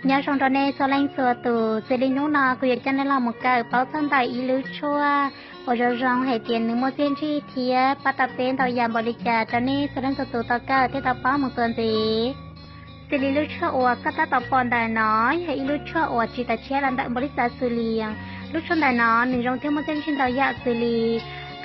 Nyob zoo rau nej txhua leej txhua tus, xws li hnub no kuv yuav coj nej los mus kawm paub txog ntawm ib lub tshuaj uas zoo zoo hais tias nws muaj txiaj ntsig thiab pab tau peb ntau yam npaum li cas rau nej txhua leej txhua tus tau kawm thiab tau paub mus txuas ntxiv. Xws li lub tshuaj uas koj tab tom pom ntawm no yog ib lub tshuaj uas tsis tas tshiab los ntawm npaum li xav xws li lub tshuaj ntawm no nws zoo thiab muaj txiaj ntsig ntau yam xws li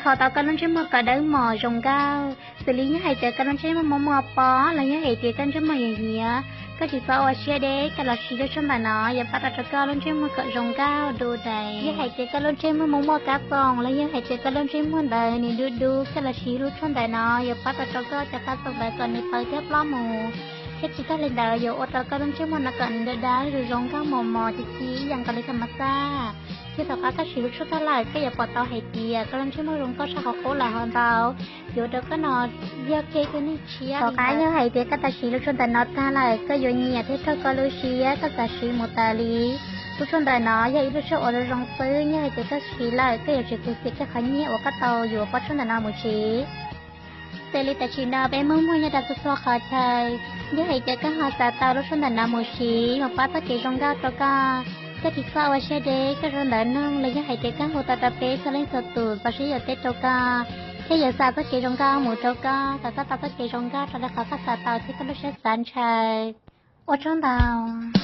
kho tau koj lub ntsej muag kom dawb mos zoo nkauj. Xws li yog hais tias koj lub ntsej muag muaj muaj pob los yog hais tias koj ntsej muag yuav hiav, koj tsis txhob ua siab deb, koj los siv lub tshuaj ntawm no yuav pab tau rau koj lub ntsej muag kom zoo nkauj du dais. Yog hais tias koj lub ntsej muag muaj muaj kab toom los yog hais tias koj lub ntsej muag ntawd nws dub dub, koj los siv lub tshuaj ntawm no yuav pab tau rau koj cov kab toom ntawd kom nws tawv thiab ploj mus. Thiab tsis tag li ntawd yuav ua rau koj lub ntsej muag no kom nws dawb dawb zoo zoo nkauj mos mos ci ci ib yam nkaus li tham mas xaj. Thiab tom qab koj siv lub tshuaj tag lawm koj yuav pom tau hais tias koj lub ntsej muag zoo nkauj tshaj qhov qub lawm hov ntau. Yuav ua rau koj no yog kiag ib tug neeg tshiab. Tom qab yog hais tias koj tau siv lub tshuaj ntawm no tag lawm koj yuav nyiam thiab raug koj lub siab koj xav siv mus tas li. Lub tshuaj ntawm no yog ib lub tshuaj uas zoo zoo xwb, yog hais tias koj siv lawm koj yuav tsum khuv xim koj qhov nyiaj uas koj tau yuav pob tshuaj ntawm no mus siv. Xws li tam sim no peb muaj muag nyob rau txhua txhua qhov chaw, yog hais tias koj ho xav tau lub tshuaj ntawm no mus siv mus pab txoj kev zoo nkauj rau koj, koj tsis txhob ua siab deb, koj zoo ntawv noog los yog hais tias koj hu tau rau peb txhua leej txhua tus txaus siab yuav teb rau koj thiab yuav xa txoj kev zoo nkauj mus rau koj kom koj tau txoj kev zoo nkauj raws li qhov koj xav tau thiab koj lub siab xav ntshaw. Ua tsaug ntau.